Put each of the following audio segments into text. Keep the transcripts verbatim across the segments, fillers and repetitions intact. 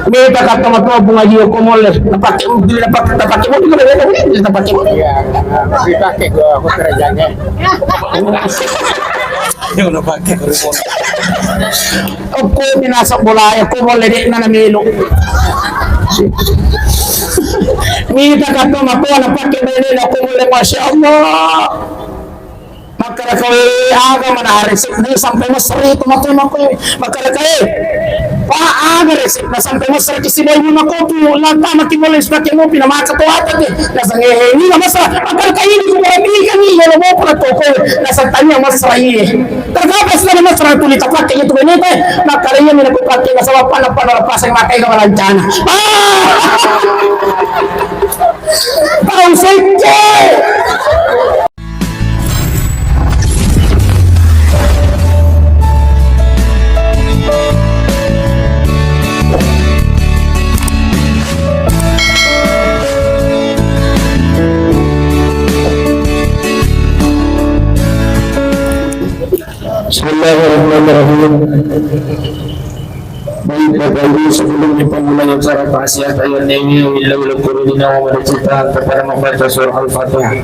Mita kata matoa Puang Haji ko molle, tapake, tapake mobil, tapake mobil. Iya, dipake ke hotel aja. Yang udah pakai remote. Okko minasa bolaya ko molle de' na melo. Mita kata matoa na pake bene ko molle, Masya Allah. Makkadaka, "Eh, aga mana resepna sampai messer itu matoa mako." Makkadaka, "Eh, Pak, aga resepna sampai messer ki sibawa ibu makotu, lanta maki mulai sudah ke mopi na maka to apa ke?" Nasang, "Eh, ini na mesra." Makkadaka, "Ini ku berani kan ini lo mau pernah toko." Nasang tanya mesra iye. Terkapa sudah mesra tuli tapake itu ini teh. Makkada iya mina ku pake nasaba pana pana pasang maka itu lancana. Ah! Tahu secce. Bismillahirrahmanirrahim. Baik, Bapak Ibu, sebelum kita mulai acara ta'ziah, ayo nemi, wilayah kurunina wa madacita kepada membaca surah Al-Fatihah.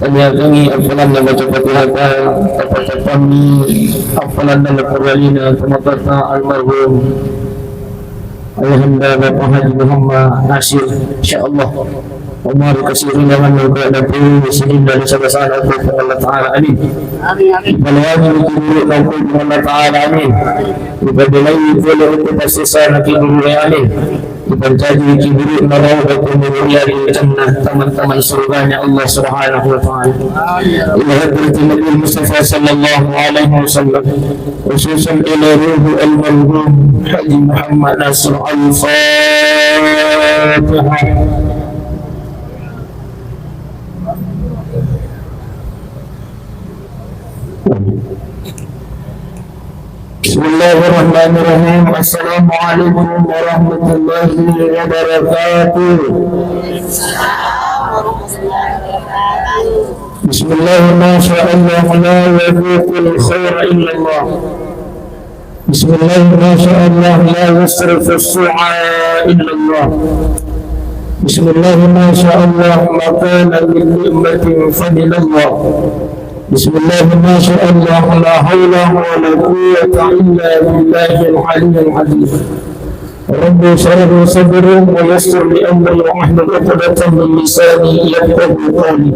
Kami akangi hafalanna baca Fatihata, tapa-tapammi hafalanna laporanna tomatoatta almarhum Ayahanda Bapak Haji Muhammad Nasir, insyaallah. Umar kasirina manungka nabi sehingga nasabasana Allah Ta'ala. Amin. Amin, amin. Balawani kuburu Allah Ta'ala. Amin. Ibadalai kuala rupa pasisana kuburu. Amin. Ipancaji kuburu naraka kuburu ya di jannah, teman-teman surganya Allah Subhanahu wa Ta'ala. Ila hadratin Nabi Mustafa sallallahu alaihi wasallam, khususan ila ruhu almarhum Haji Muhammad Nasir. Al-Fatihah. Bismillahirrahmanirrahim. Assalamualaikum warahmatullahi wabarakatuh. Bismillah, masya Allah, la yazuqul khaira illallah. Bismillah, masya Allah, la yasrifu su'a illallah. Bismillah, masya Allah, ma kana min ni'matin faminallah. Bismillah, masya Allah, la haula wa la quwwata illa billahil aliyyil azim. Rabbi shrah li sadri wa yassir li amri wahlul uqdatan min lisani yafqahu qawli.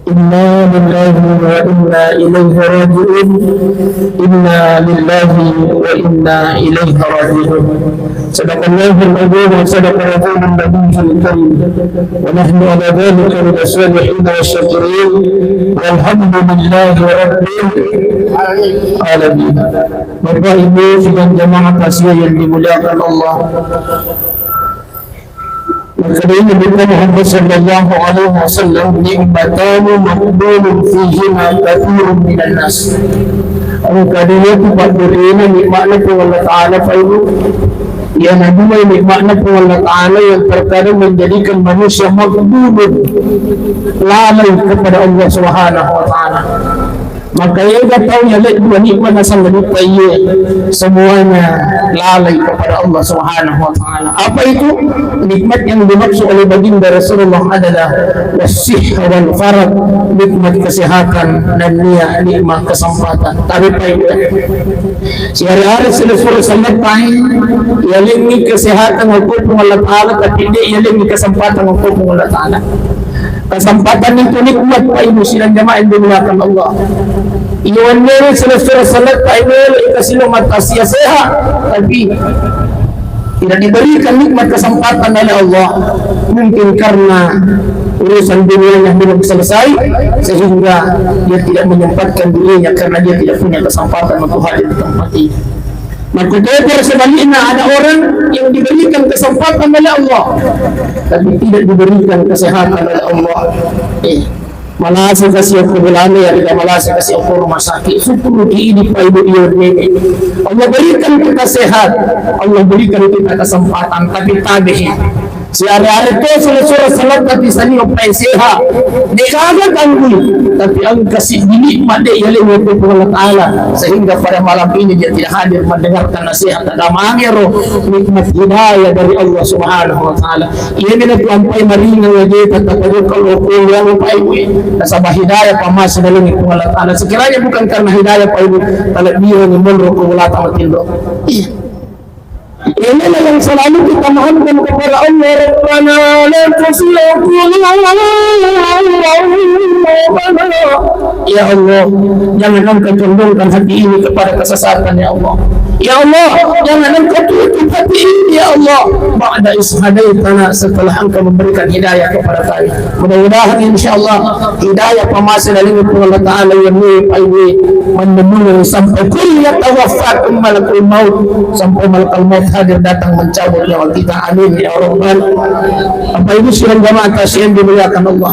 Inna lillahi wa inna ilaihi raji'un. Inna lillahi wa inna ilaihi raji'un. Sadaqallahul azim wa sadaqa rasulun nabiyyul karim. Wa nahnu ala dzalika minasy syahidin wasy syakirin. Walhamdulillahi rabbil alamin. Bapak Ibu sidang jamaah takziah yang dimuliakan Allah. Makkeda Nabi Muhammad sallallahu alaihi wasallam, "Ni'matani maghbunun fihima katsirun minan nas." Engka dua tu padduanna nikmatna Puang Allah Ta'ala paibu. Iyana dua nikmatna Puang Allah Ta'ala yang terkadang menjadikan manusia maghbunun, lalai kepada Allah Subhanahu wa Ta'ala. Maka ega tau yalai dua nikmat nasang lupa iye, semuanya lalai kepada Allah Subhanahu wa Ta'ala. Apa itu? Nikmat yang dimaksud oleh Baginda Rasulullah adalah wasihha wal farag, nikmat kesehatan dan nia-, nikmat kesempatan. Tapi apa itu? Sehari-hari selesai sampai yalengi kesehatan hukum Allah Ta'ala, tapi dia yalengi kesempatan hukum Allah Ta'ala. Kesempatan itu nikmat, Pak Ibu sidang jamaah yang dimuliakan Allah. Iwan nere selesai salat, Pak Ibu, kita silo mata sia sehat, tapi tidak diberikan nikmat kesempatan oleh Allah. Mungkin karena urusan dunianya belum selesai, sehingga dia tidak menyempatkan dirinya karena dia tidak punya kesempatan untuk hadir di tempat ini. Maka sebaliknya, ada orang yang diberikan kesempatan oleh Allah, tapi tidak diberikan kesehatan oleh Allah. Eh, malasa kasi okko bolana, ya, tidak malasa kasi okko rumah sakit. Syukur di ini, Pak Ibu, iya, ini. Allah berikan kita sehat, Allah berikan kita kesempatan, tapi tabihi. Siare-are to sura-sura salawat tapi sani oppai seha. Degaga kanggui, tapi engka siddi nikmat de yaleng Puang Allah Ta'ala, sehingga pada malam ini dia tidak hadir mendengarkan nasihat agama. Angero nikmat hidayah dari Allah Subhanahu wa Ta'ala. Iya mina tu ampai maringa wajeta tapajokka loko yang upai wi. Nasaba hidayah pamasa dalam Puang Allah Ta'ala. Sekiranya bukan karena hidayah Pak Ibu, talebbihan monro ko wala tamatillo. Iya. Inilah yang selalu kita mohonkan kepada Allah, Rabbana la tuzigh qulubana. Ya Allah, jangan engkau condongkan hati ini kepada kesesatan, ya Allah. Ya Allah, jangan engkau tutup hati ini, ya Allah. Ba'da iz hadaitana, setelah engkau memberikan hidayah kepada kami. Mudah-mudahan, insya Allah, hidayah pamasa dalam Puang Allah Ta'ala yang ni Pak Ibu mennemui sampai kul yatawaffakum malakul maut, sampai malakal maut hadir datang mencabut nyawa kita. Amin ya rabbal. Bapak Ibu sidang jamaah tasya yang dimuliakan Allah.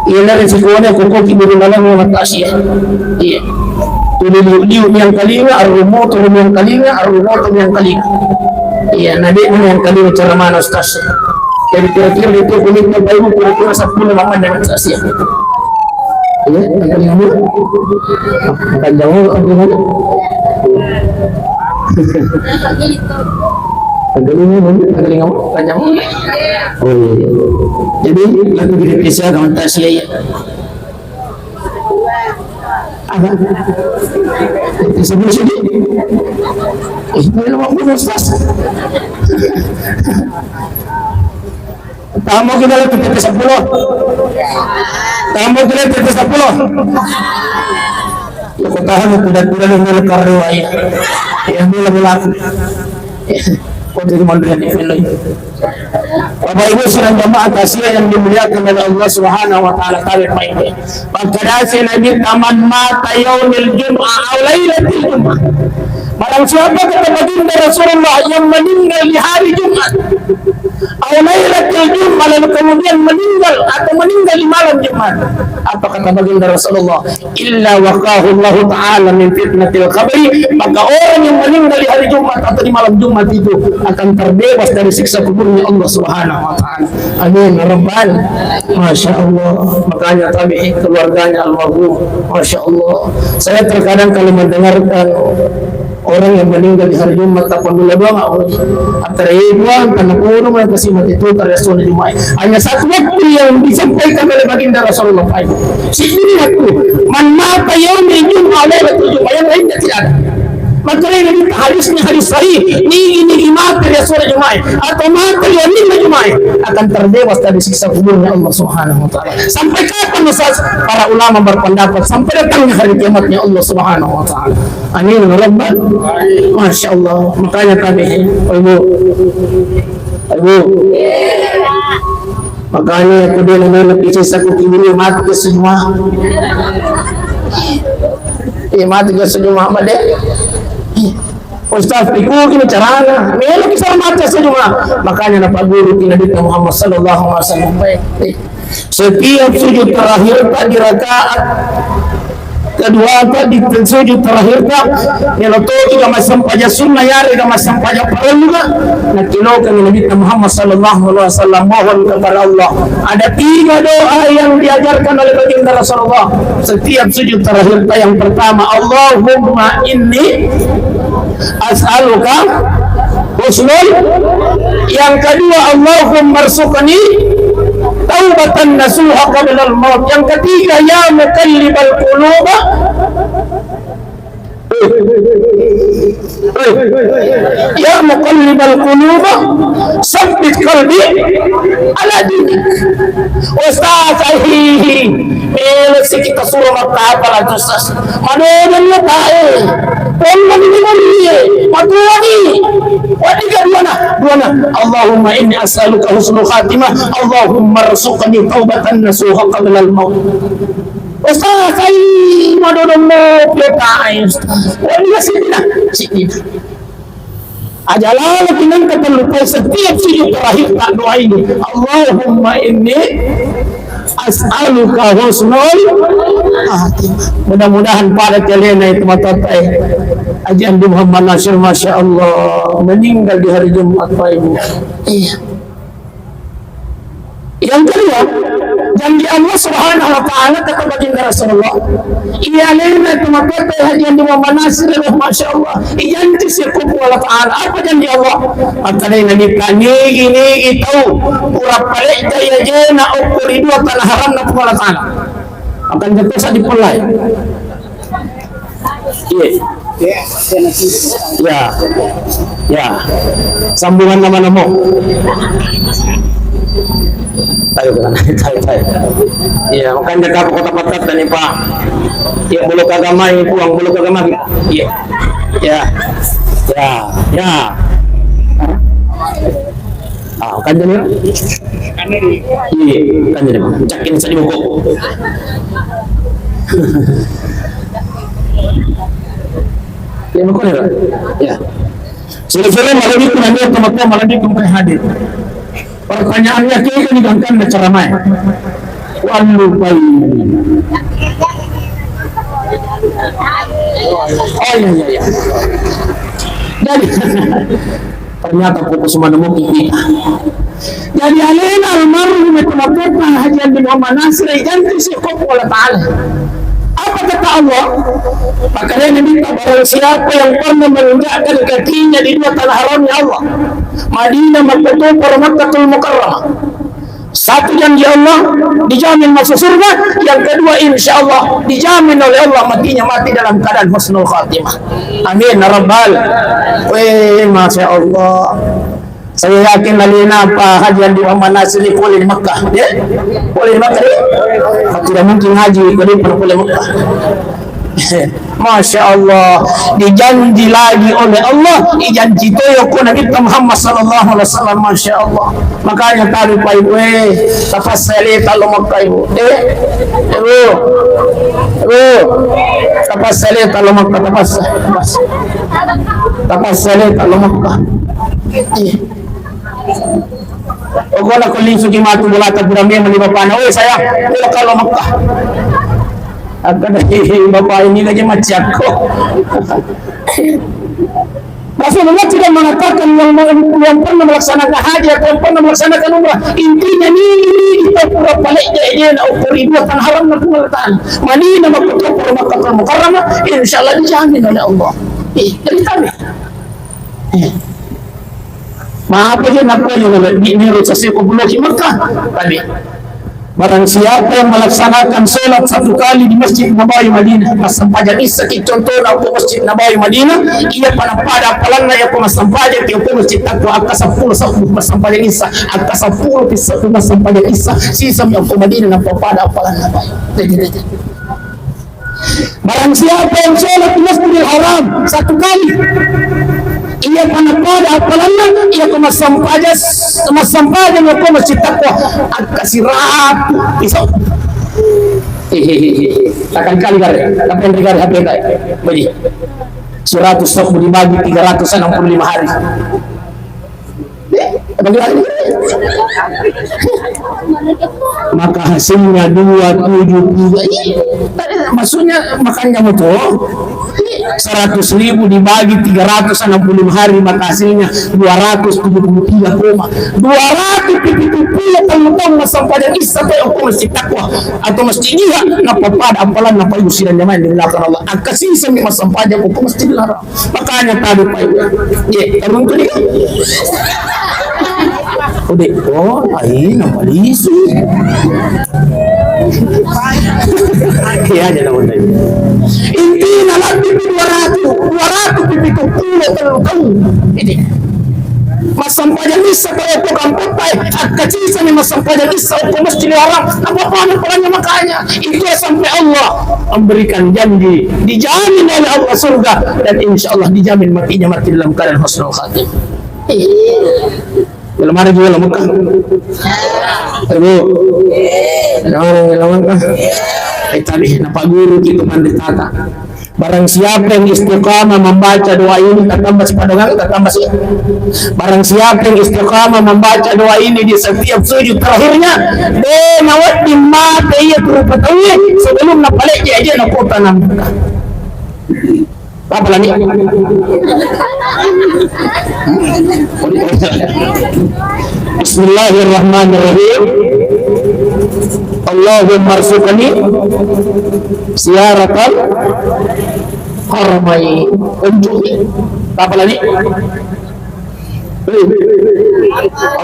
Iya, dari sekolah koko kiburu dalam rumah tasya. Iya. Tuli liu-liu yang kalinga, arrumoto yang kalinga, arrumoto yang kalinga. Iya, nabi yang kalinga cara mana, Ustaz? Jadi kira-kira itu kulit Bapak Ibu kira-kira sepuluh makan dengan saksi. Iya, angka lima. Angka jauh, angka lima. Angka lima, angka lima, angka jauh. Oh iya, iya. Jadi lagu kita bisa kawan tasya ya. Apa? Sebelum sini. Eh, ini mau Ustaz. Tamu kita lagi T P sepuluh. Tamu kita T P sepuluh. Ya, kau tahu, kuda-kuda yang dulu karyawan. Yang dulu berlaku. Kau jadi mandiri ini, ini. Bapak Ibu sidang jamaah tasya yang dimuliakan oleh Allah Subhanahu wa Ta'ala, tabe baik. Maka dasi Nabi, "Man mata yaumil jum'ah aw lailatil jum'ah." Barang siapa, kata baginda Rasulullah, yang meninggal di hari Jumat, aw lailatil jum'ah, lalu kemudian meninggal atau meninggal di malam Jumat, apa kata baginda Rasulullah? "Illa waqahu Allahu ta'ala min fitnatil qabri," maka orang yang meninggal di hari Jumat atau di malam Jumat itu akan terbebas dari siksa kuburnya Allah Subhanahu wa Ta'ala. Amin ya rabbal. Masya Allah. Makanya tabi'in keluarganya almarhum. Masya Allah. Saya terkadang kalau mendengarkan orang yang meninggal di hari Jumat, tapandula doang, aku antara ibu, antara guru, mereka kasih mati itu, karena sunnah Jumat. Hanya satu waktu yang disampaikan oleh baginda Rasulullah, Pak Ibu. Siddi waktu, "Man mata yaumil jum'ah lailatul jum'ah," yang lainnya tidak ada. Maka ini hadisnya hadis sahih, nigi-nigi mati dia sore Jumat, atau mati dia nima Jumat, akan terbebas dari siksa kuburnya Allah Subhanahu wa Ta'ala. Sampai kapan, Ustaz? Para ulama berpendapat sampai datangnya hari kiamatnya Allah Subhanahu wa Ta'ala. Amin ya rabbal. Masya Allah. Makanya kami, Ibu, Ibu. Makanya aku dia namanya kisah satu kibuli mati ke semua. Eh, mati ke semua, Mak, deh. Ustaz, iku gini carana. Melo kisah mati ke semua. Makanya napa guru kita Nabi Muhammad sallallahu alaihi wasallam. Setiap sujud terakhir tak di rakaat kedua tadi sujud terakhir tak, melo toki ga massempajang sunnah, yare ga massempajang parellu ga. Nakiloka Nabi Muhammad sallallahu alaihi wasallam mohon kepada Allah. Ada tiga doa yang diajarkan oleh baginda Rasulullah setiap sujud terakhir tak. Yang pertama, "Allahumma inni as'aluka husnul." Yang kedua, "Allahumma rzuqni taubatan nasuha qablal maut." Yang ketiga, "Ya muqallibal qulub." "Ya muqallibal qulub, sabbit qalbi ala dinik." Ustaz, ai, melo si kita suro makkapala, Ustaz. Madodong na tae. Ponna ni mani. Matuani. Wadi ga duana, duana. "Allahumma inni as'aluka husnul khatimah. Allahumma rzuqni taubatan nasuha qablal maut." Ustaz, ai, madodong mo pio tae, Ustaz. Wadi ga sidina, sidina. Aja lalo pinangka tellu kali setiap sujud terakhir tak doa ini. "Allahumma inni as'aluka husnul khatimah." Mudah-mudahan pada kelena itu mata tai. Haji Andi Muhammad Nasir, Masya Allah, meninggal di hari Jumat, Pak Ibu. Iya. Yang kedua, janji Allah Subhanahu wa Ta'ala, kata Baginda Rasulullah, iya alena tomatoatta Haji Andi Muhammad Nasir, masya Allah, ijanji si okko Puang Allah Ta'ala. Apa janji Allah? Makkedai Nabitta, nigi-nigi tau pura palecca ajena okko ri dua tanah haramna Puang Allah Ta'ala, akan jatuh sa dipellai. Iya. Ya. Ya. Sambungan nama-nama. Tayo, tayo, tayo. Iya, makanya kau kota patat tadi, Pak. Ya, bulu kagama ini, Puang, bulu kagama. Iya. Ya. Ya. Ya. Ah, kanjeng ya? Iya, kanjeng ya. Ucakin saja buku. Ya, buku ya, Pak? Ya. Sudah-sudah malam itu nanti teman-teman malam itu mungkin hadir. Pertanyaannya, kayak ini kan, kan ceramah. Walu pai. Oh, iya, iya, iya. Jadi, ternyata fokus menemukan kita. Jadi, alena almarhum itu melaporkan Haji Andi Muhammad Nasir, ijanji si okko Puang Allah Ta'ala. Apa kata Allah? Makanya minta, barang siapa yang pernah menginjakkan kakinya di dua tanah haramnya Allah, Madinah, Makkah, Makkah Mukarramah, satu janji Allah, dijamin masuk surga. Yang kedua, insya Allah, dijamin oleh Allah matinya mati dalam keadaan husnul khatimah. Amin, ya Rabbal. Weh, Masya Allah. Saya yakin alena Pak Haji Andi Muhammad Nasir ini boleh di Mekah. Ya? Boleh di Mekah, ya? Tidak mungkin haji, boleh, boleh Mekah. Masya Allah, dijanji lagi oleh Allah, dijanji toyo ko Nabi Muhammad sallallahu alaihi wasallam. Masya Allah. Makanya tadi Pak Ibu, eh, tapassa leta lo Mekah, Ibu. Eh, Ibu, Ibu, tapassa leta lo Mekah, tapassa, tapassa, tapassa leta lo Mekah. Eh. Pokokna ko lisu ki matu bola ta pura memang di bapana. Oi sayang, bola kalau Mekah. Akan bapak ini lagi macam ko. Rasulullah tidak mengatakan yang, yang pernah melaksanakan haji atau yang pernah melaksanakan umrah. Intinya ini, ini kita pura palecca ajena okko ri dua tanah haramna Puang Allah Ta'ala. Madinah, Makkah, Makkah Mukarramah, insya Allah dijamin oleh Allah. Ih, dari kami. Maaf aja, kenapa juga lebih ini rusak sih, kok belum di Mekah tadi. Barang siapa yang melaksanakan sholat satu kali di Masjid Nabawi Madinah, massempajang Isya ki contohna ko Masjid Nabawi Madinah, iya pada-pada apalanna iya ko massempajang ki ko Masjid Taqwa, akka seppulo sabbu massempajang Isya, akka seppulo pi sabbu massempajang Isya, sisami ko Madinah nampa pada apalanna. Jadi, jadi. Barang siapa yang sholat di Masjidil Haram satu kali, iya pada-pada apalanna, iya ko massempajang, massempajang ko Masjid Taqwa, akka siratu pisau. Hehehe. Takkan kali gare, tapi yang gare H P kai. Bagi. Seratus sabbu dibagi tiga ratus enam puluh lima hari. Maka hasilnya dua tujuh tiga. Iya. Maksudnya, makanya mau tuh, seratus ribu dibagi tiga ratus enam puluh lima hari, maka hasilnya dua ratus tujuh puluh tiga koma dua ratus tujuh puluh tahun massempajang Isya ko Masjid Taqwa atau Masjid Jihad, napa pada apalanna, napa usiran jamaah di belakang Allah. Akka sisami massempajang ko Masjidil Haram. Makanya tadi Pak Ibu. Ye, tarung tu dia. Udah, oh, ai, nama lisu. Iya aja nama tadi. Intinya lebih dari dua ratus, dua ratus pitu puluh tahun. Ini. Massempajang Isya ko kampung Pai, akka sisami massempajang Isya ko Masjidil Haram. Apa-apa namanya makanya. Itu sampai Allah memberikan janji, dijamin oleh Allah surga, dan insya Allah dijamin matinya mati dalam keadaan husnul khatimah. Belum ada juga Mekah. Ibu, belum ada juga Mekah. Eh, tadi, napa guru kita pandita ta. Barang siapa yang istiqamah membaca doa ini, tatamba si padongang, tatamba si. Barang siapa yang istiqamah membaca doa ini di setiap sujud terakhirnya, de nawedding mate iya tu rupa tauwe sebelum napalecce aja na kota nang. Apa lagi? Bismillahirrahmanirrahim. Allahumma rzuqni ziyaratal haramain. Unjuki. Tapalani.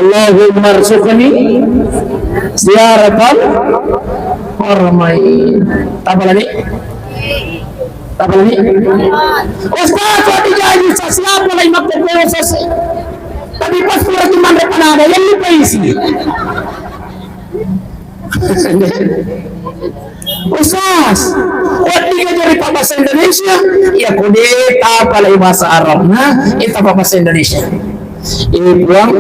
Allahumma rzuqni ziyaratal haramain. Tapalani. Tapalani. Ustaz, kok dijanji sa siapa lagi makko khusus? Tapi pas kurang cuma ada, yang lupa isi. Ustaz, wedding ajari pabbahasa Indonesia? Iya, ko de tapalai bahasa Arab, nah, itu pabbahasa Indonesia. Eh, Puang,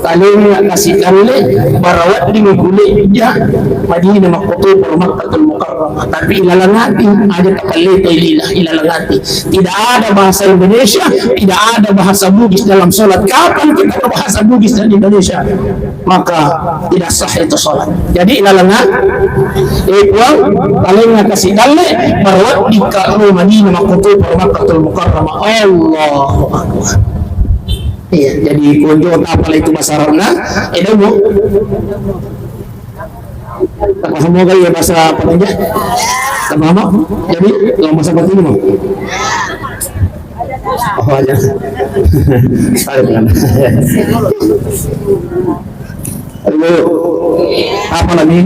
talenga kasi dalle, bara wedding kulle ja Madinah makkotoparo Makkatul Mukarramah. Tapi ilalang ati, aja tapalle to ilila, ilalang ati. Tidak ada bahasa Indonesia, tidak ada bahasa Bugis dalam sholat. Kapan kita berbahasa Bugis dan Indonesia? Maka tidak sah itu sholat. Jadi ilalenga, eh, Puang, talenga kasi dalle, bara wedding ka lo Madinah makkotoparo Makkatul Mukarramah. Allahu Akbar. Iya, jadi konjo tapalai itu bahasa Arabna, eh, dong. Tapahamo ga iya bahasa Patonja? Tapahamo? Jadi, kalau bahasa Patonja mau? Oh, aja. Aduh, kan. Aduh, tapalani?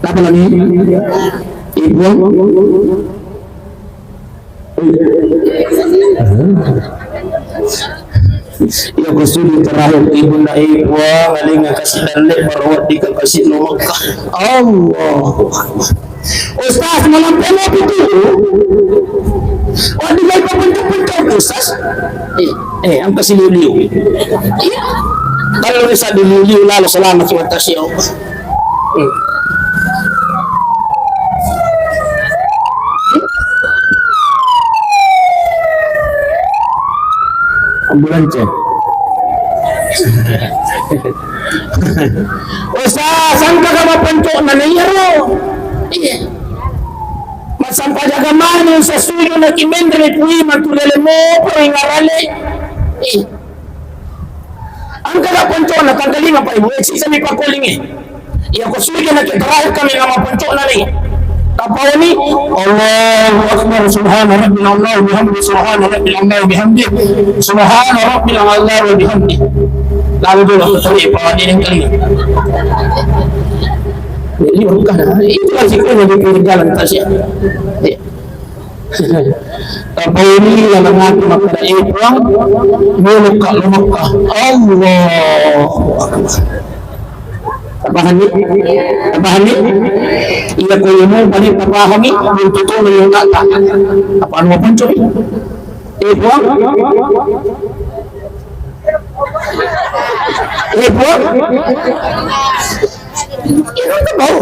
Tapalani? Ibu? Iya, ko sujud terakhir, Ibunda, eh, Puang, alinga kasi dalle, bara wedding ka kasi lo Makkah. Allahu Akbar. Ustaz, malampe mopi tu. Wedding ka ipapencok-pencok, Ustaz. Eh, eh, engka si liu-liu. Iya. Kalau bisa di liu-liu, lalu selamat, terima kasih, ya Allah. Ambulans. Ustaz, sangka ka mapencokna na iyaro. Iya. Massempajang mani sessuju na ki menre pui matu lele mopo ingarale. Iya. Engka ga poncona tangkalinga, Pak Ibu, eh, sisami pakkolingnge. Iya, ko sujud na ki terakhir kami nama poncona ni. Tapauni, Allahu Akbar, subhana rabbil a'la wa bihamdi, subhana rabbil a'la wa bihamdi, subhana rabbil a'la wa bihamdi. Lalu dulu, teri, Pak, ini kali. Jadi, bukan, itu kan sikonya di pinggir jalan, tasya. Iya. Tapauni laleng ati makkeda, eh, Puang, melokka lo Makkah. Allahu Akbar. Tapahanni? Tapahanni? Iya, ko iya mupa ni tapahanni, untuk tu ni nak tak. Apa anu apa cuy? Eh, Puang? Eh, Puang? Iya, kan tahu.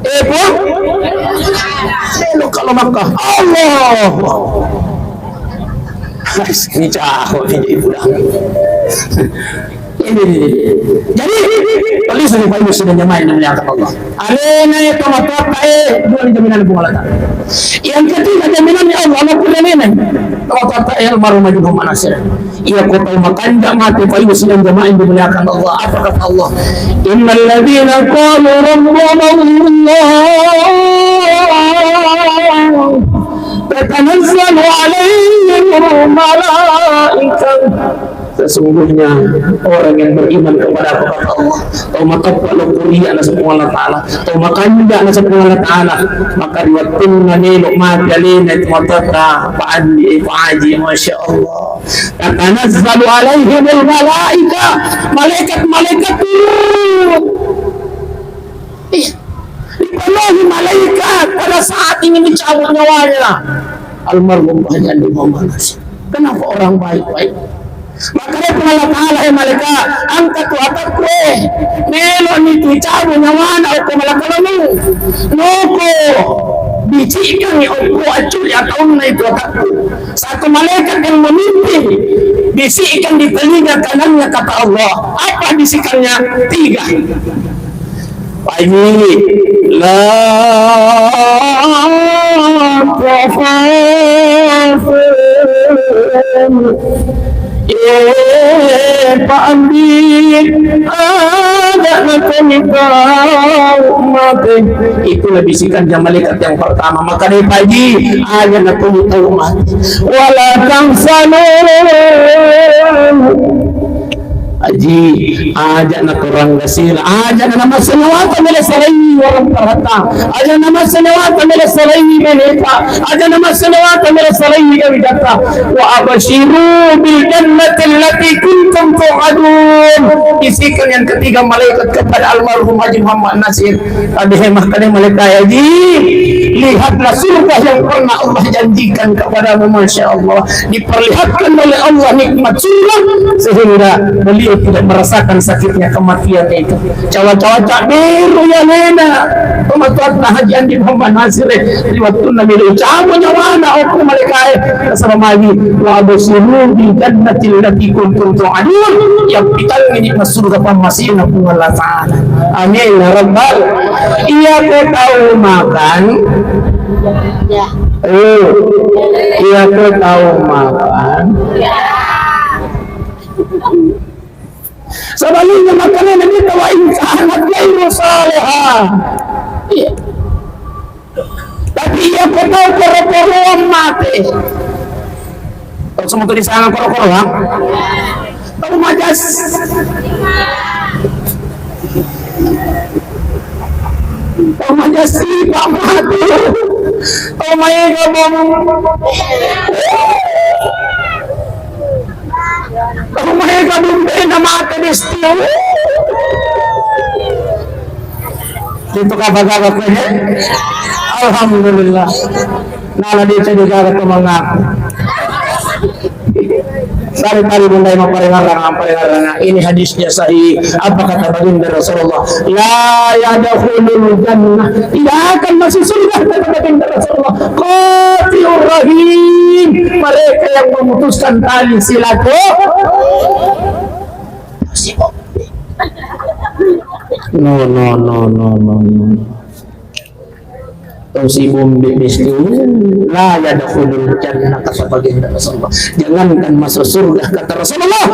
Eh, Puang? Melokka lo Makkah. Allah. Ini cahok ini, Ibu dah. Ini. Jadi, perlu sudah Pak Ibu sudah jamaah yang dimuliakan Allah. Alena itu matotta, eh, dua jaminan Puang Allah Ta'ala. Yang ketiga, jaminannya Allah, Allah punya nenek. Matotta, eh, almarhum Haji Muhammad Nasir. Iya, ko tau makanja mate, Pak Ibu sidang jamaah yang dimuliakan Allah. Apa kata Allah? Innal ladzina qalu rabbuna Allah tatanazzalu alaihimul malaikah. Sesungguhnya orang yang beriman kepada aku, kata Allah, tau mateppa lo kuria na Puang Allah Ta'ala, tau makanja na Puang Allah Ta'ala, maka ri wettunna melo mate alena itu matotta, Pak Andi, Pak Haji, Masya Allah. Tatanazzalu alaihimul malaika, malaikat-malaikat turun. Ih, dipenuhi malaikat pada saat ingin dicabut nyawanya. Almarhum Haji Andi Muhammad Nasir. Kenapa orang baik-baik? Makanya Allah Ta'ala, eh malaikat, angkat tu atakku, eh. Melo ni tu cabut nyawana, okko malakkalanu. Noko, bicikkan ni okko acuri ataunna itu atakku. Satu malaikat yang memimpin, bisikkan di telinga kanannya kata Allah. Apa bisikannya? Tiga. Pagi la takhafun. Eh, Pak Andi, aja' na tau mate. Itulah bisikan dari malaikat yang pertama. Maka dari Pak Haji, aja' na tau mate. Wala tahzanu. Haji, aja' na kurang gasila, aja' na masa nyawata mele salai warang parata, aja' na masa nyawata mele salai beneta, aja' na masa nyawata mele salai gawidatta. Wa absyiru bil jannati allati kuntum tu'adun. Bisikan yang ketiga malaikat kepada almarhum Haji Muhammad Nasir. Tadi hemah kade malaikat, Haji, lihatlah surga yang pernah Allah janjikan kepadamu. Masya Allah, diperlihatkan oleh Allah nikmat surga sehingga beliau tidak merasakan sakitnya kematian itu. Cawa-cawa cak beru ya lena. Pematuatna Haji Andi Muhammad Nasir, eh, di waktu Nabi lu camu nyawana, aku malaikat, eh, sama Haji, wa absyiru bil jannati allati kuntum tu'adun, yang pitangngi nikmat surga pammasena Puang Allah Ta'ala. Amin ya rabbal. Iya ko tau makan. Eh, iya ko tau makan. Sebaliknya, makanya Nabi, wa in kanat ghairu salihah. Iya. Tapi iya ko tau koro-koroang mate. Tau semua tu di sana koro-koroang. Tau majas. Tau majas si Pak mate. Tau maega bom. Tau maega bom bena mate besti. Itu kata-kata kue. Alhamdulillah. Nala dia jadi gaga temangaku. Sari tadi bundai maparengarang, maparengarang. Ini hadisnya sahih. Apa kata baginda Rasulullah? La yadkhulul jannah. Tidak akan masuk surga kata baginda Rasulullah. Qati'ur rahim. Mereka yang memutuskan tali silaturahim. No, no, no, no, no, no. Tau si bombe besti, la yadkhulul jannah, kata baginda Rasulullah. Jangankan masuk surga, kata Rasulullah,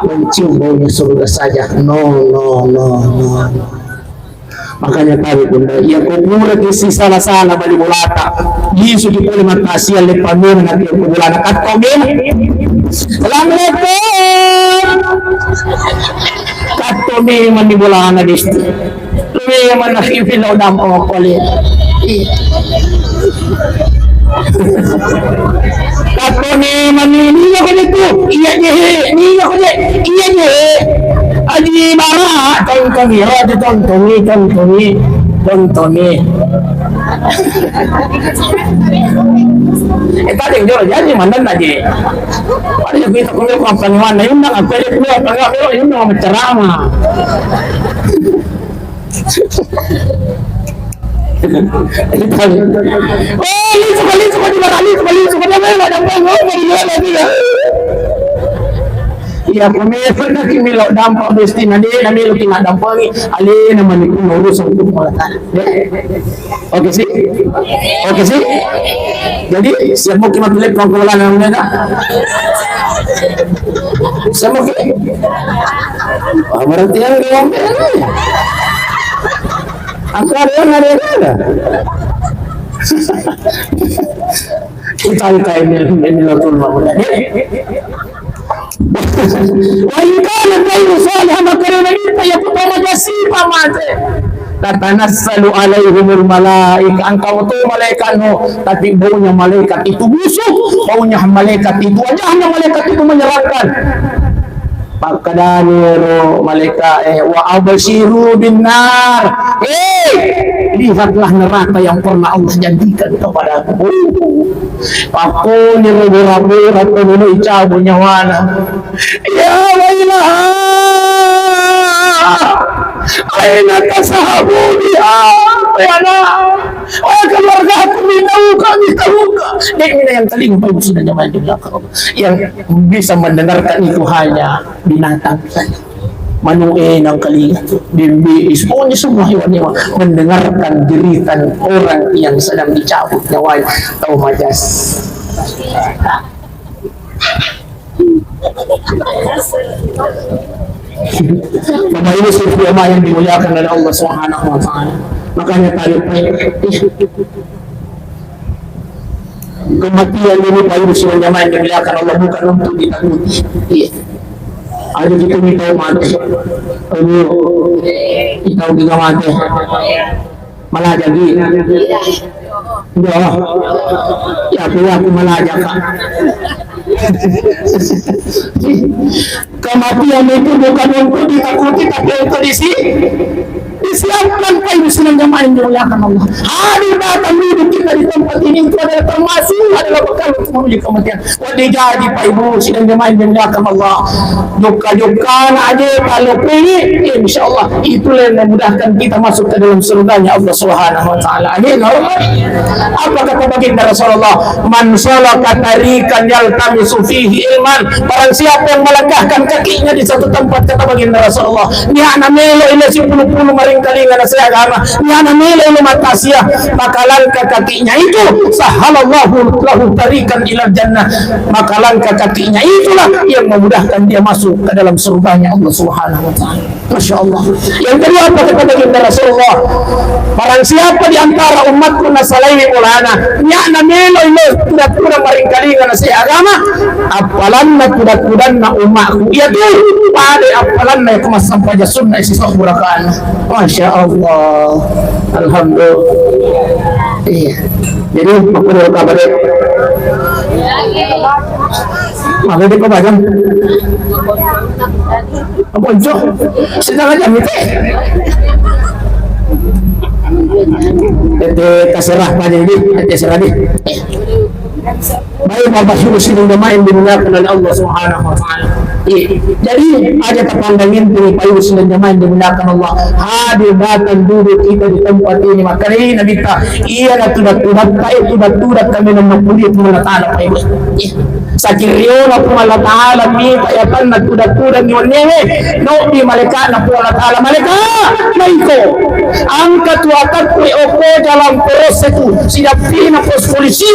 mencium baunya surga saja. No, no, no, no, no. Makanya tahu bunda, iya ko pura ki sisala-sala bali bolata. Lisu ki pole mata sial le pamir na ko bolana katto be. Assalamualaikum. Katto be mani bolana besti. Luwe mana fifi lo dampo kole. Iya. Katone mani, niga ko de tu? Iya je he, niga ko de? Iya je he. Aji bara, tontongi, ro, tontongi, tontongi, tontongi. Eh, tadi jolo jadi mandan aja. Ada yang kita kuliah kampanye mana? Yunda, aku ada kuliah, aku ada, yunda mau ceramah. Oh, lisu ko, lisu ko, di mana? Lisu ko, lisu ko, di mana? Ada apa? Oh, di mana? Di mana? Iya, ko melo na ki melo dampa besti na de na melo ki na dampa ni. Alena mani ku urusan tu malah. Oke sih? Oke sih? Jadi, siap mau ki mati lek ko lana mena. Siap mau ki? Wah, berarti yang yang Angka ada yang ada yang ada. Kita angka ini, ini lo tuh mau. Wa in kanat ghairu salihah, makkedai Nabitta, iya ko tau maja sipa mate. Tatanazzalu alaihimul malaika, engka to malaikat no, tapi baunya malaikat itu busuk, baunya malaikat itu, wajahnya malaikat itu menyeramkan. Makkedani ero malaika'e, wa absyiru bin nar. Eh, lihatlah neraka yang pernah Allah janjikan kepadaku. Pakkoniro bora-bora ko nunui cabut nyawana. Ya wailaha, aina tazhabu biha, ya nar. Wah, keluargaku, minauka, minauka. Dek mina yang telinga bagus dan nyaman di belakang. Yang bisa mendengarkan itu hanya binatang saja. Manu'e nangkalinga, bembe, pokoknya semua hewan-hewan mendengarkan jeritan orang yang sedang dicabut nyawanya. Tau majas. Bapak Ibu seluruh jamaah yang dimuliakan oleh Allah Subhanahu wa Ta'ala. Makanya tadi, kematian ini, Bapak Ibu seluruh jamaah yang dimuliakan Allah, bukan untuk ditakuti. Iya. Ada kita minta mati. Aduh, kita udah mati. Malaja gi. Iya. Ya, aku, aku malaja, Kak. Kematian itu bukan untuk ditakuti, tapi untuk disi-, disiapkan, Pak Ibu sidang jamaah yang dimuliakan Allah. Hadir datang duduk kita di tempat ini, itu adalah termasuk, adalah bekal untuk menuju kematian. Wali jadi, Pak Ibu sidang jamaah yang dimuliakan Allah. Jokka-jokka na aja kalau pilih, insya Allah itulah yang memudahkan kita masuk ke dalam surganya Allah Subhanahu wa Ta'ala. Amin. Apa kata baginda Rasulullah? "Man salaka tariqan yaltamisu fihi ilman." Barang siapa yang melangkahkan kakinya di satu tempat, kata baginda Rasulullah, niana melo ilo sipulu-pulu maringkalinga nasihat agama, niana melo ilo matasia, maka langkah kakinya itu, sahhalallahu lahu tariqan ilal jannah, maka langkah kakinya itulah yang memudahkan dia masuk ke dalam surganya Allah Subhanahu wa Ta'ala. Masya Allah. Yang kedua, apa kata baginda Rasulullah? Barang siapa di antara umatku nasalaiwi bolana, niana melo ilo tuda-tuda maringkalinga nasihat agama, appalanna tuda-tudanna umatku, iya tu pada appalanna yang massampaja sunnah sisa rakaat. Masya Allah. Alhamdulillah. Iya. Jadi, makanya kabar deh. Makanya kau baca. Apa, Jo? Sedang aja, Mite. Tete, terserah, Pak, jadi, tete, serah, deh. Baik, Bapak Ibu sidang jamaah yang dimuliakan oleh Allah Subhanahu wa Ta'ala. Iya. Jadi, aja terpandangin tuh, Bapak Ibu sidang jamaah yang dimuliakan Allah. Hadir datang duduk kita di tempat ini, makanya Nabi ta, iya, na tuda-tuda, ta, eh, tuda-tuda kami nama kulit Allah Ta'ala, Pak Ibu. Iya. Sakiriona Puang Allah Ta'ala mi payatanna tuda-tuda mi wennewe, no di malaikatna Puang Allah Ta'ala, malaika, maiko. Angka tu atakku e oko jalan terus itu, sidappina pos polisi,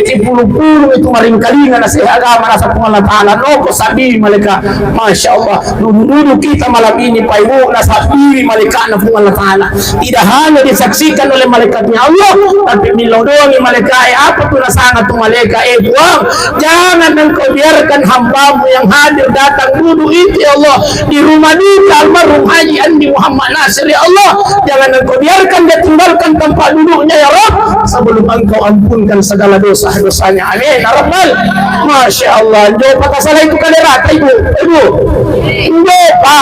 sipulu-pulu itu maringkalinga nasihat agama nasa Puang Allah Ta'ala, no ko sabi malaika. Masya Allah, dulu-dulu kita malam ini, Pak Ibu, nasabbiri malaikatna Puang Allah Ta'ala. Tidak hanya disaksikan oleh malaikatnya Allah, tapi millau doangi malaikat, eh, apa tu nasanga tu malaikat, eh, Puang, jangan engkau biarkan hambamu yang hadir datang duduk itu, ya Allah, di rumah duka almarhum Haji Andi Muhammad Nasir, ya Allah, jangan engkau biarkan dia tinggalkan tempat duduknya, ya Rabb, sebelum engkau ampunkan segala dosa-dosanya. Amin, ya Rabbal. Masya Allah, jo patasalai tu kaderata, Ibu. Ibu, jo pa.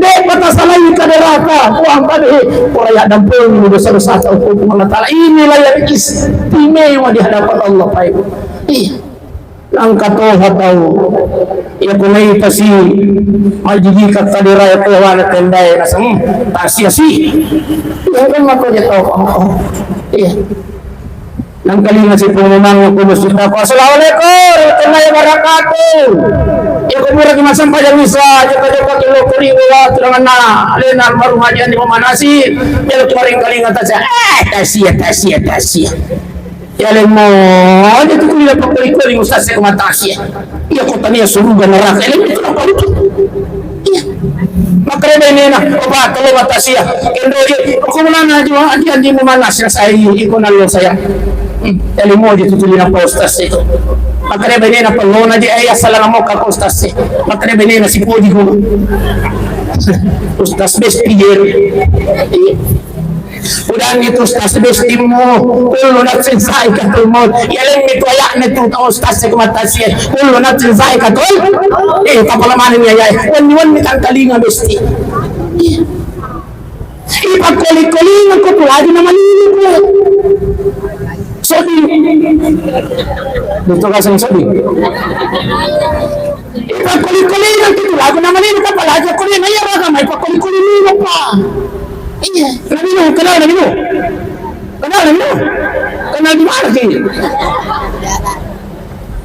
De'pa tasalai kaderata, Puang, pada, eh, pura ya dampeng dosa-dosa ta, Puang Allah Ta'ala. Inilah yang istimewa di hadapan Allah, Pak Ibu. Ih, langka toha tau. Ya kunai tasi majigi ka kadera ya toha na tendai na sang tasi asi. Ya kan mako ya toha. Iya. Nangkalinga si pengumuman ko masjid aku, "Assalamualaikum warahmatullahi wabarakatuh." Ya, ko pura ki massempajang isa, jokka-jokka ki lo ko ri wa turanganna, alena almarhum Haji Andi Muhammad Nasir, melo tu maringkalinga tasia, eh, tasia, tasia, tasia. Ya, lemo, aja tu kuliah pakkoli-koli ustaz saya ke mata tasia. Iya, ko tania suruga neraka, eh, lemo tu apa itu? Iya. Makkeda bainena, "Opa, tolong matasia." Kendo, "Iya, ko mana aja, aja, aja mau mana sih saya, iko nalo saya." Hmm, ya limo aja tu tuli napa ustaz itu. Makkeda bainena, "Pelona aja, eh, asal nggak mau ke ustaz sih." Makkeda bainena si Puji guru. Ustaz besti jer. Iya. Udah gitu, ustaz, bestimmu, kullu nafsin za'iqatul maut. Ya, lain itu ayatnya tuh, tau ustaz, saya kemata sih. Kullu nafsin za'iqatul. Eh, kapala mana nih ayat? Wenni-wenni tangkalinga besti. Iya. Ipakkoli-kolinga ko tu lagi nama lili ko. Sodi. Betul kasih sodi. Ipakkoli-kolinga ko tu lagi nama lili, kapala aja ko dia naya raga mai pakkoli-koli lili, Pak. Iya, Nabi Nuh, kenal Nabi Nuh? Kenal Nabi Nuh? Kenal di mana sih?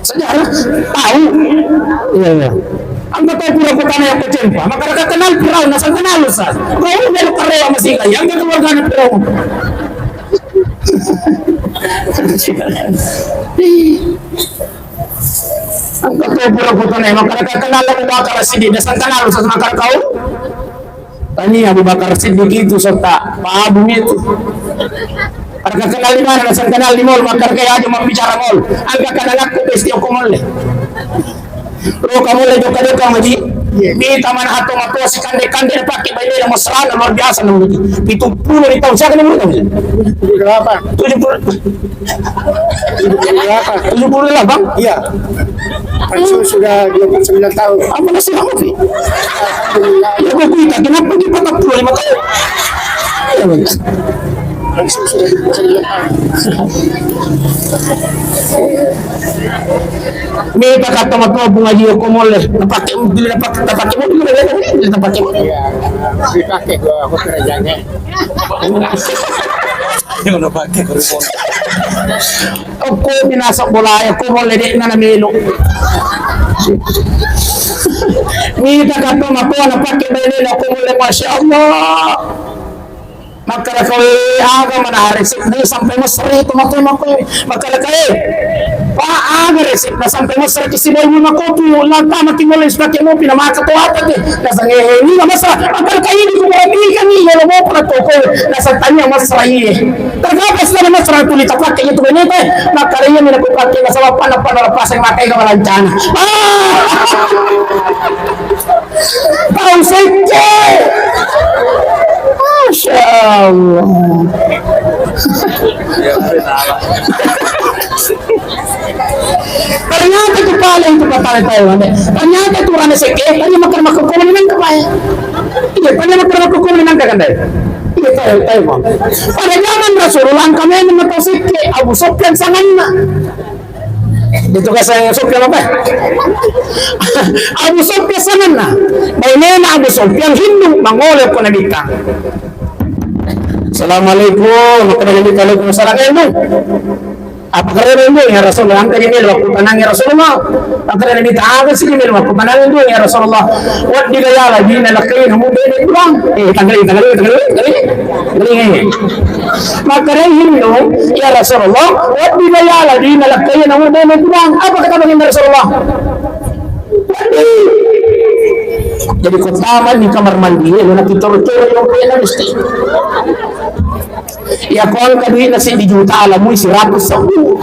Sejarah? Tahu? Iya, iya. Anggota pura kutana yang kecempa, maka mereka kenal Firaun, asal kenal Ustaz. Kau udah lu karewa masih kayak, yang keluarganya Firaun. Engka to pura kutane, makkeda kenal Abu Bakar Siddiq, dasang kenal sama kau? Tania Abu Bakar Siddiq itu, sota, Pak Abu itu. Engka kenal di mana? Dasang kenal di mall, makkeda aja mau bicara mall. Engka kenal aku, besti aku mall. Lo kamu le jokka-jokka maji. Mita mana atau matua si kande-kande pakai bayi lele mesra luar biasa namanya. Pitu puluh di tahun, siapa namanya? Tujuh puluh delapan. Tujuh puluh delapan. Iya. Pensiun sudah dua puluh sembilan tahun. Apa masih lama sih? Alhamdulillah. Ya, gua cerita, kenapa dia patah puluh lima tahun? Iya, Bang. Pensiun sudah dua puluh sembilan tahun. Mita kata matua bunga jio ko mole. Napake mobil, napake, napake mobil, napake mobil. Iya, dipakai gua, aku kerjanya. Yang udah pakai baru mau. Okko minasa bolaya, ko mole de' nana melo. Mita kata matua napake bene, ko mole, masya Allah. Makkeda koe aga mana resep de' sampai mesre itu makkeda koe. Makkeda koe, pa aga resep na sampai mesre ki si boy muna kopi, lanta maki mole si pake mopi na maka to apa te. Nasang eh, ini na mesra. Makkeda koe ini ku berarti kan ini lo mau pernah toko. Nasang tanya mesra iye. Terkapa sudah mesra tuli tapake itu bene te. Makkeda iye mina ku pake nasaba pana pana lepas yang makai ke balancana. Ah! Tau sekke. Masya Allah. Ternyata itu paling itu patale tau ane. Ternyata itu rame sekke, tadi makan makan kono nang kepai. Iya, tadi makan makan kono nang kepai. Iya, tahu, tahu, Bang. Pada zaman Rasulullah, kami ini mata sekke, Abu Sufyan sanganna. Itu kasih Sofyan apa? Abu Sofyan sanganna. Bainena Abu Sofyan Hindu mangole ko Nabitta. Assalamualaikum. Maka Nabitta, "Waalaikumsalam." Eh, Hindu. Apa kare Hindu, ya Rasulullah? Angka jemil waktu tenang, ya Rasulullah. Angka Nabitta, "Aga sih jemil waktu tenang, Hindu, ya Rasulullah?" Waddi gaya lagi nalakkai namu bebe kurang. Eh, tanggali, tanggali, tanggali, tanggali. Makkeda Hindu, "Ya Rasulullah, waddi gaya lagi nalakkai namu bene pulang." Apa kata baginda Rasulullah? Waddi. Jadi ko tama ni kamar mandi, lo na pitoro-toro yo pena mesti. Ya ko angka duit na seddi juta, alamui seratus sabu.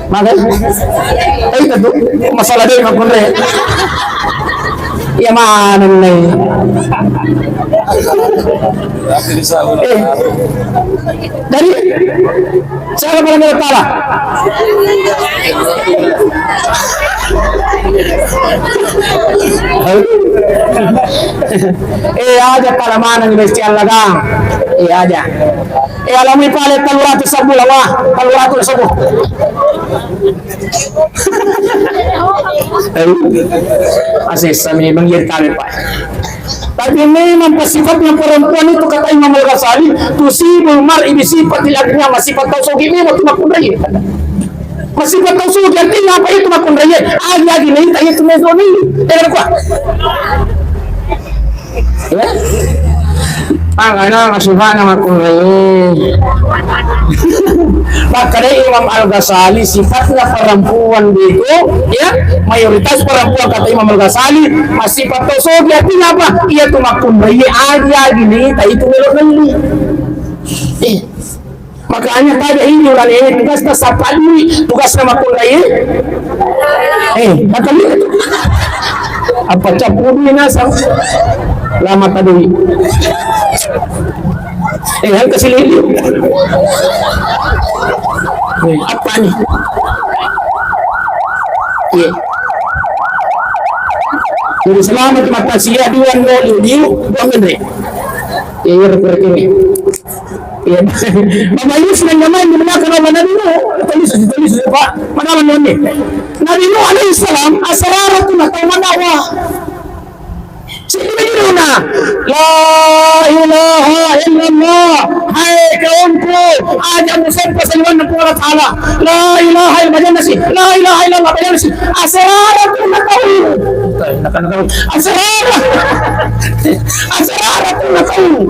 Maka, eh, itu tuh masalah dari makunre. Ya mana nih? Eh, dari siapa pada merah pala? Eh, aja pala mana nih besti alagang? Eh, aja. Eh, alamui pale tellu ratu sabu lawa, tellu ratu sabu. Eh, asessa memang iya kami, Pak. Tapi memang sifatnya perempuan itu, kata Imam Al-Ghazali, tusibul mar'i bi sifatil aghnia, masifat tau sogi memang tu makkunrai. Masifat tau sogi artinya apa itu makkunrai? Agi-agi naita itu mezoni. Jangan kuah. Ya? Makanya masih banyak aku ini. Makanya Imam Al-Ghazali sifatnya perempuan itu, ya, mayoritas perempuan kata Imam Al-Ghazali masih patau sogi, artinya apa? Iya tuh makkunrai, agi-agi nih, tadi itu melok beli. Eh. Makanya pada ini orang ini tugasnya sapa dui, tugasnya makkunrai. Eh, kata dia itu. Apa capu dui nasang? Lama tadi. Eh, yang kasih lili. Eh, apa nih? Iya. Jadi selama di mata sia dua nol dua, dua menre. Iya, iya, rekrek ini. Iya. Mama Yusuf yang namanya dimenangkan oleh Nabi Nuh. Tadi sudah, tadi sudah, Pak. Mana Nabi Nuh? Nabi Nuh alaihissalam, asrara tu nak tahu mana wah. Sini begini, Nuh. La ilaha illallah. Hai kaumku, aja musim pasaliwan Puang Allah Ta'ala. La ilaha illallah, baca nasi. La ilaha illallah, baca nasi. Asrara tu nak tahu. Asrara. Asrara tu nak tahu.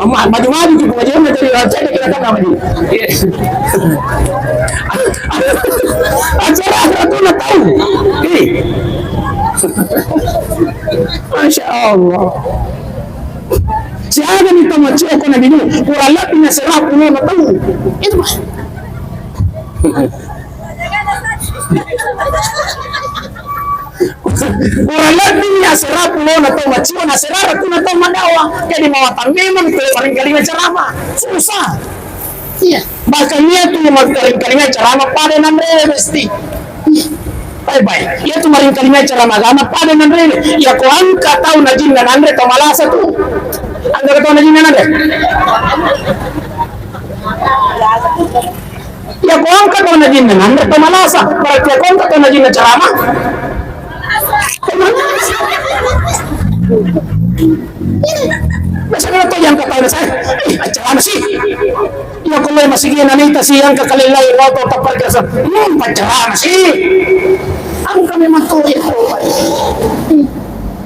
Maju-maju tu pengajian, maju-maju tu. Acara, acara tu nak tahu. Eh. Masya Allah. Siaga ni tau macio ko Nabi Nuh, kurang lebbi na serapulo na tau. Itu, Pak. Kurang lebbi na serapulo na tau macio, na serapulo na tau madawa. Jadi mawatang memang tu paling kalima ceramah. Susah. Iya. Bahkan iya tu yang paling kalima ceramah pada nanre mesti. Iya. Baik-baik. Iya tu maring kalima cara magama pada nanre. Iya ko angka tau najinna nanre tau malasa tu. Angka tau najinna nanre. Iya ko angka tau najinna nanre tau malasa. Berarti iya ko angka tau najinna ceramah. Tau malasa. Biasa kalau tau yang kata saya, eh, ceramah sih. Iya ko mai masigi na nita si angka kalellai wato tappa ri aseng. Hmm, paccarama si. Angka memang to ya.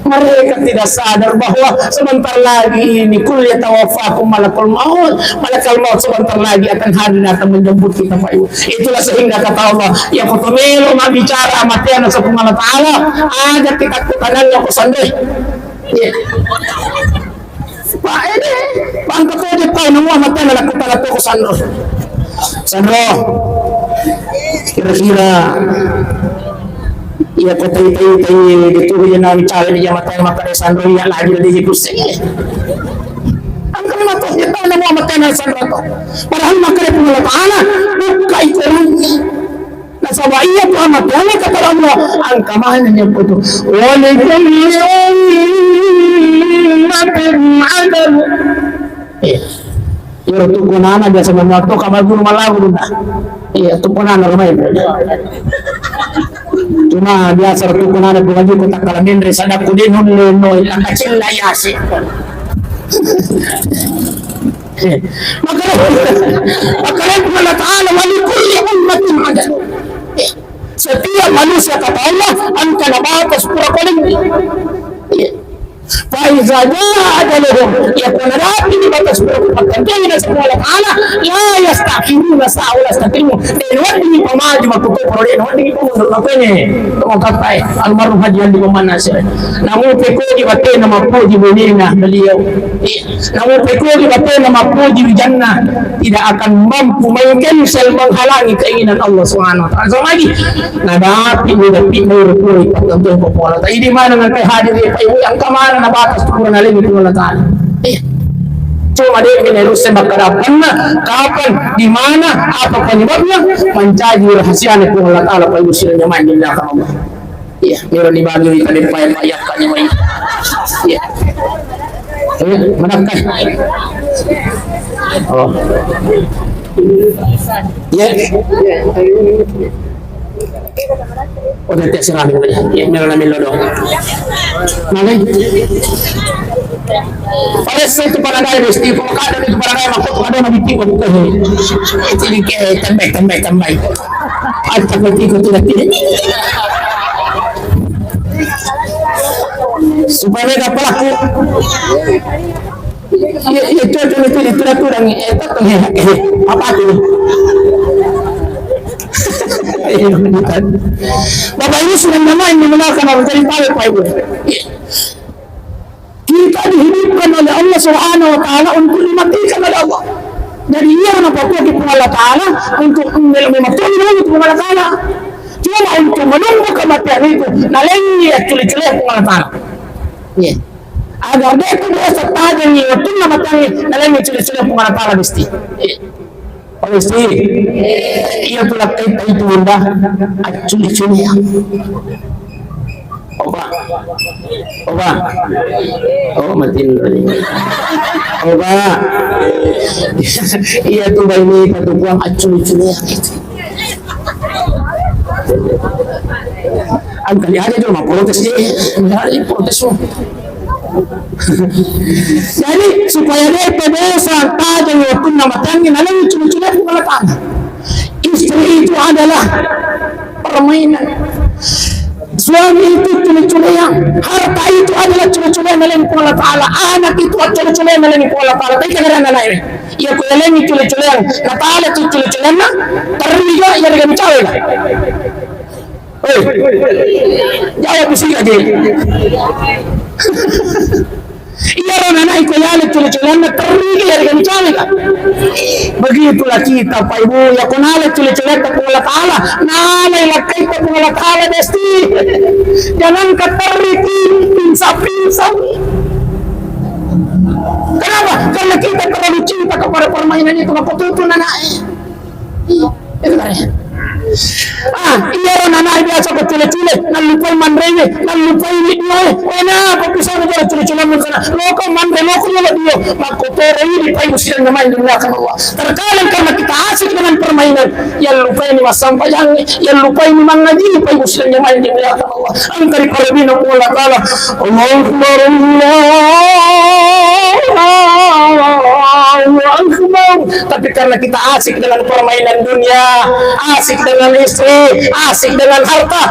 Mereka tidak sadar bahwa sebentar lagi ini kul yatawaffakum malakul maut, malakal maut sebentar lagi akan hadir dan akan menjemput kita, Pak Ibu. Itulah sehingga kata Allah, ya ko to melo mabbicara amateana Puang Allah Taala, aja kita kutananya ko sanre. Iya. Pak, ini, pangkat aja tahu nemu amateana, aku tanya tuh ke Sandro. Sandro, kira-kira, iya, ko tai, tai, tai, itu dia nang cari di jamaah maka dia Sandro, iya, lagi di pusing. Angka lima tuh dia tahu nemu amateana Sandro tuh. Padahal maka dia Puang Allah Taala, buka ikorannya. Nasaba iya tu amateana kata Allah, angka maneng nyebbutu. Wa likulli ummatin ajal. Iya. Iyaro tukunana biasa memang to kamar guru malagu dunda. Iya, tukunana rumah itu. Cuma biasa tukunana bukan juga tak kalah menre sadakku de nulle no illa kacilla yasi. Maka, maka Allah Ta'ala, "Wa li kulli ummatin ajal." Setiap manusia kata Allah engkana batas pura paling. Fa iza jaa ajaluhum, iya ko nadapi ni batas pura paling, nasaba Allah Ta'ala, la yastakhiruna sa'atan wa la yastaqdimun. De' nawedding pamaju makkutoparo, de' nawedding pamundur, makanya, almarhum Haji Andi Komang Nasir. Namu pekogi batena mappoji bonena beliau. Iya. Namu pekogi batena mappoji wijanna, tidak akan mampu mengcancel, menghalangi keinginan Allah Subhanahu wa Ta'ala. Sama lagi, nadapi ni dapi ni rukui patang tu popola. Tapi di mana nanti hadir ya Pak Ibu yang kemana na batas tu kurang lagi tu Allah Ta'ala. Iya. Cuma dia punya rusen bakal apa, kapan, di mana, apa penyebabnya, mencari rahasianya tu Allah Ta'ala, Pak Ibu, sila nyaman di belakang Allah. Iya, melo ni bagi kita di payah-payah kan, iya. Iya. Eh, mana kan? Oh. Iya. Oh, nanti serah ni. Iya, melo na melo dong. Mana? Pada saya tu pada dai mesti, kalau kada itu pada dai, maka pada nabi tiba bukan. Itu di ke, tambah, tambah, tambah. Anca ko tiko tu dati. Supaya mega pelaku. Iya, iya, cocok itu di turang-turang, eh, tak, eh, eh, apa tu? Eh, bukan. Bapak Ibu sudah nama yang menggunakan orang jadi tahu, Pak Ibu. Iya. Kita dihidupkan oleh Allah Subhanahu wa Ta'ala untuk dimatikan oleh Allah. Jadi, iya, napatuaki Puang Allah Ta'ala untuk mem-, mematuhi dulu Puang Allah Ta'ala. Cuma untuk menunggu kematian itu, nalengi ya culi-culi Puang Allah Ta'ala. Iya. Agar dia itu biasa tajang ya, waktu nama tajang, nalengi culi-culi Puang Allah Ta'ala mesti. Iya. Oh, istri. Iya, tu lakkaita itu, Bunda. Acculi-culia. Oba. Oba. Oh, matinro. Oba. Iya, tu baini katukuang acculi-culia. Angkali aja dulu, mau protes dia. Enggak, ini protes, loh. Jadi, supaya de'pa dosa tajang waktunna matangngi, nalengi culu-culu Puang Allah Ta'ala. Istri itu adalah permainan. Uang itu cule-culeang, harta itu adalah cule-culeang naleng Puang Allah Ta'ala, anak itu cule-culeang naleng Puang Allah Ta'ala. Tapi kadang anak ini, iya ku yalengi cule-culeang, natala tu cule-culeanna, terri ga iya dengan cawe ga. Oi, jawab bisi aja. Iyaro nana iko yale cule-culeanna terri ga iya dengan cawe ga. Begitulah kita, Pak Ibu, ya ko nala cule-culeatta Puang Allah Ta'ala, nala lakkaita Puang Allah Ta'ala, besti. Jangankan terri, pingsan-pingsan. Kenapa? Karena kita terlalu cinta kepada permainan itu, maka tutu nanae. Itu kan. Ah, iya, nana biasa ko cule-cule, nallupai manrewe, nallupai ni dua. Wena, kok bisa ngejar cule-cule mun sana? Loko manre, loko dulu dia. Maka tore ini, Pak Ibu sidang jamaah yang dimuliakan Allah. Terkadang karena kita asik dengan permainan, yang lupa ini masang pajang, yang lupa ini mangaji, Pak Ibu sidang jamaah yang dimuliakan Allah. Engka riparobina Puang Allah Ta'ala. Allahu Akbar, Allahu Akbar. Tapi karena kita asik dengan permainan dunia, asik dengan istri, asik dengan harta,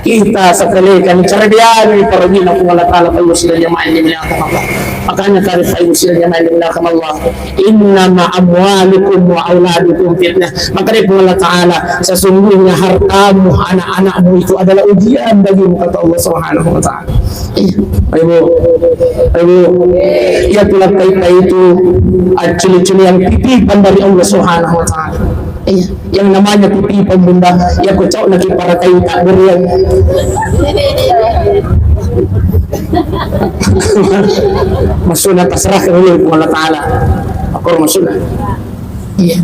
kita sekali kami cerdiani parobina Puang Allah Ta'ala, Pak Ibu sidang jamaah yang dimuliakan Allah. Makanya kami, Pak Ibu sidang jamaah yang dimuliakan Allah. Innama amwalukum wa auladukum fitnah. Maka dari Allah Ta'ala, sesungguhnya hartamu, anak-anakmu itu adalah ujian bagimu, kata Allah Subhanahu wa Ta'ala. Iya, Ibu, Ibu, ya, tulak kita itu, acili-cili yang titipan dari Allah Subhanahu wa Ta'ala. Iya, yang namanya titipan, Bunda, ya, kucau lagi para kayu tak berian. Masuna pasrah ke Allah Ta'ala. Aku masuna. Iya.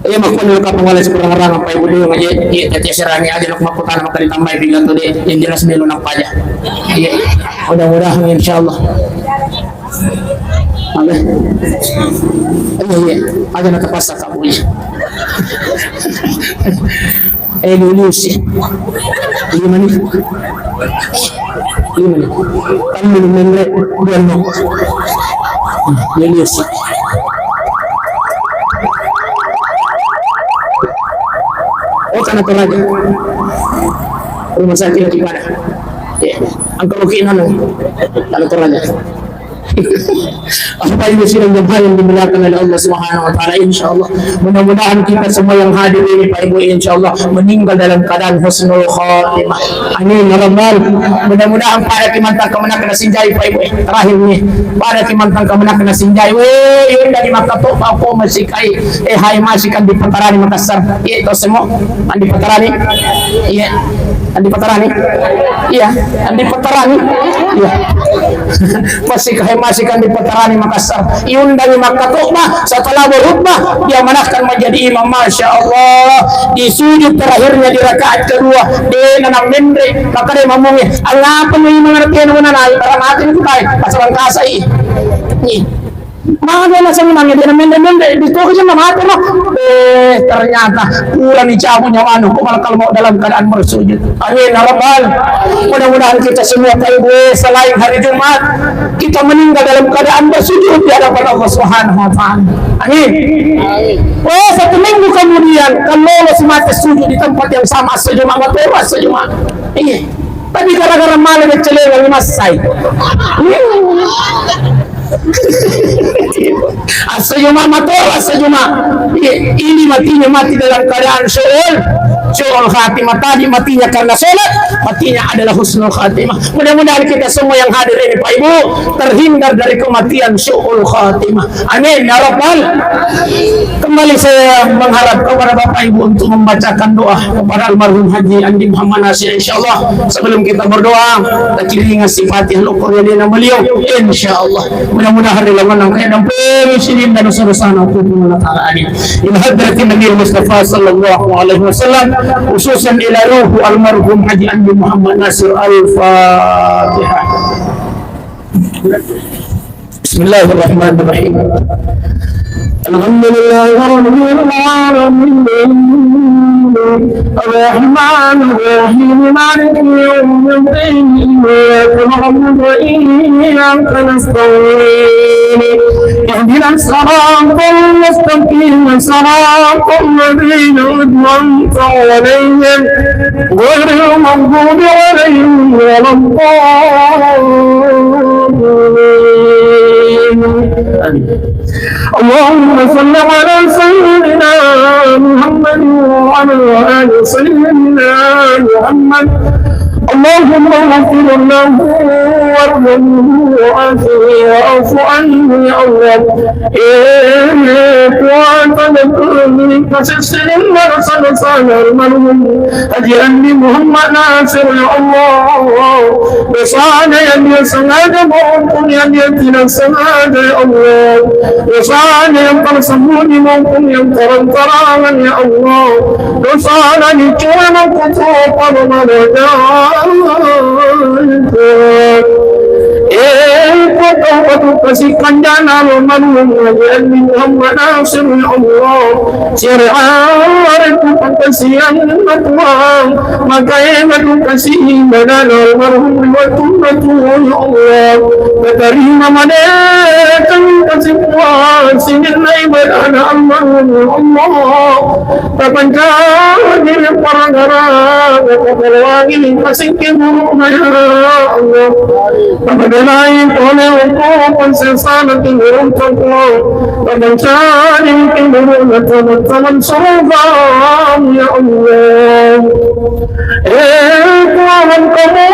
Iya, makkuwani engka pangala sikurang-kurang, Pak Ibu, dulu aja, iya, tete serangi aja, lo makkutana maka ditambahi piga tu, deh, yang jelas melu nappa aja. Iya, mudah-mudahan, insyaallah. Oke. Iya, iya, aja nak terpaksa, Kak, Bu, iya. Eh, liu-liu sih. Lima nih. Lima nih. Kan minum menre, dua no. Liu-liu sih. Oh, karena Toraja. Rumah sakit lagi pada. Ya, angkel oke, nono. Karena Toraja. Apa ini sidang jamaah yang dimuliakan oleh Allah Subhanahu wa Ta'ala, insyaallah. Mudah-mudahan kita semua yang hadir ini, Pak Ibu, insyaallah meninggal dalam keadaan husnul khatimah. Amin ya rabbal. Mudah-mudahan pada kimantang kemenangan sinjai, Pak Ibu. Terakhir nih, pada kimantang kemenangan sinjai. Weh, yunda di makato, Pak, kok masih kai? Eh, hai, masih kan di Patarani Makassar. Iya, to semua. Andi Patarani? Iya. Andi Patarani? Iya. Andi Patarani? Iya. Masih kai, masih kan di Patarani Makassar. Iundangi makkatobba, setelah berkhutbah, diamanahkan menjadi imam. Masya Allah. Di sujud terakhirnya di rakaat kedua, de' na menre, maka de' mamungi. Angapa mu imang artinya mana naik? Para mati itu kai, pasang kasai. Nih. Mane naseng mange de' na menre-menre, di toko jemma mate no. Eh, ternyata purani cabut nyawanu, ko malah kalau mau dalam keadaan bersujud. Amin ya rabbal. Mudah-mudahan kita semua, Pak Ibu, selain hari Jumat, kita meninggal dalam keadaan bersujud di hadapan Allah Subhanahu wa Ta'ala. Amin. Oh, satu minggu kemudian, kalau lo semata sujud di tempat yang sama, sejuma, mate, sejuma. Iya. Tapi gara-gara male celengan massai. Assajuma matoro, assajuma. Iya, ini matinya mati dalam keadaan syu'ul, syu'ul khatimah. Tadi matinya karena sholat, matinya adalah husnul khatimah. Mudah-mudahan kita semua yang hadir ini, Pak Ibu, terhindar dari kematian syu'ul khatimah. Amin ya rabbal. Kembali saya mengharap kepada Bapak Ibu untuk membacakan doa kepada almarhum Haji Andi Muhammad Nasir, insyaallah. Sebelum kita berdoa, kita kiringi si Fatihah lo Quran yang beliau, insyaallah. Mudah-mudahan ri lawan nang kaya dampeng sidin dan dosa-dosa na hukum Allah Ta'ala. Amin. Ila hadratin Nabi Mustafa sallallahu alaihi wasallam, khususan ila ruhu almarhum Haji Andi Muhammad Nasir. Al-Fatihah. Bismillahirrahmanirrahim. الحمد لله رب العالمين. الرحمن الرحيم. مالك يوم الدين. إياك نعبد وإياك نستعين. اهدنا الصراط المستقيم. صراط الذين أنعمت عليهم غير المغضوب عليهم ولا الضالين. آمين. اللهم صل على سيدنا محمد وعلى آل سيدنا محمد. اللهم اغفر له وارحمه وعافه واعف عنه يا الله. Eh, Puang, tolong kasih sining rasa-rasa almarhum Haji Andi Muhammad Nasir, ya Allah. Dosana yang dia sengaja maupun yang dia tidak sengaja, ya Allah. Dosana yang tersembunyi maupun yang terang-terangan, ya Allah. Dosana ni cuma kutu pada mana. Eh, kota batu kasih kanjana lo manuang ngajian di Muhammad Nasir, ya Allah. Sirare tu pangkasiang matuang, maka e matu kasih ibadah almarhum waktu matu, ya Allah. Katarima madekang kasih puas sininna ibadah almarhum, ya Allah. Papancani parang-arang, papaloangi kasih ke burukna, ya Allah. Papadenai pole uku pansesana tingurung tangkuang. Papancani tingurung teman-teman surga, ya Allah. Eh, Tuhan kamu,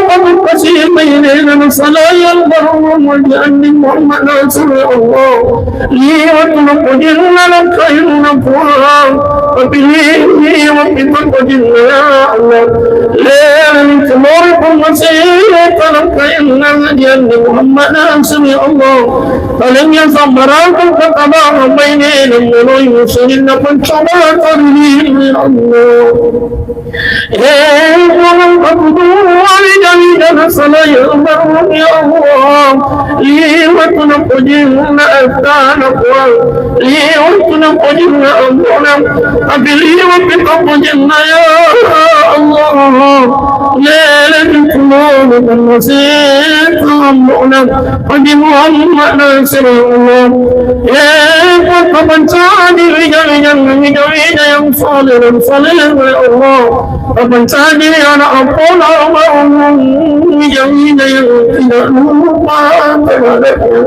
kamu kasih maine dan salayang baru menjadi Muhammad Nasir, ya Allah. Liwat na pojinna na kainna Puang. Papilihi wa pipang pojinna, ya Allah. Leleng tumori pun masih tanam kainna dian di Muhammad Nasir, ya Allah. Paling yang sambarang pun kata bang maine dan mulai musuhin na pancoba tadi, ya Allah. Eh, Puang, aku doa di jari dan salah ya Allah, ya Allah. Liwat na pojinna astana Puang. Liwat na pojinna ampunang. Tapi liwat kita pojinna ya Allah. Lele di Puang dan masih ampunang. Haji Muhammad Nasir, ya Allah. Eh, papancani wija-wija, wija-wija yang saleh dan saleh, ya Allah. Papancani anak ampun, Allah, wija-wija yang tidak lupa terhadapnya.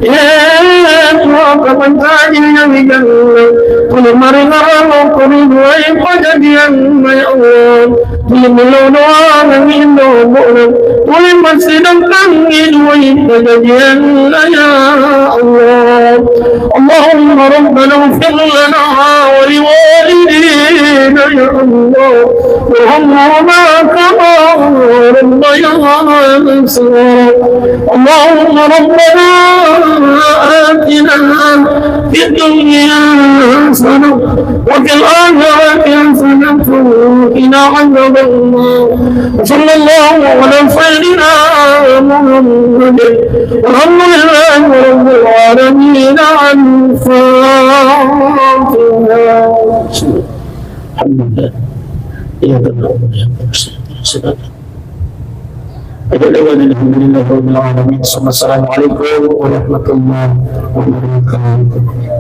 Eh, Tuhan, papancani wija-wija. Tuli mari ngarang, tuli duai pajadian, ya Allah. Tuli melo doa nang indo bona. Tuli massidang kang iduai kejadian, ya Allah. اللهم ربنا اغفر لنا ولوالدينا يا الله، وارحمهما كما ربيانا صغارا. اللهم ربنا آتنا في الدنيا حسنة وفي الآخرة حسنة وقنا عذاب النار. وصلى الله على سيدنا محمد. والحمد لله رب العالمين. الفاتحة. الحمد لله. إياك نعبد وإياك نستعين. الحمد لله رب العالمين. ثم السلام عليكم ورحمة الله وبركاته.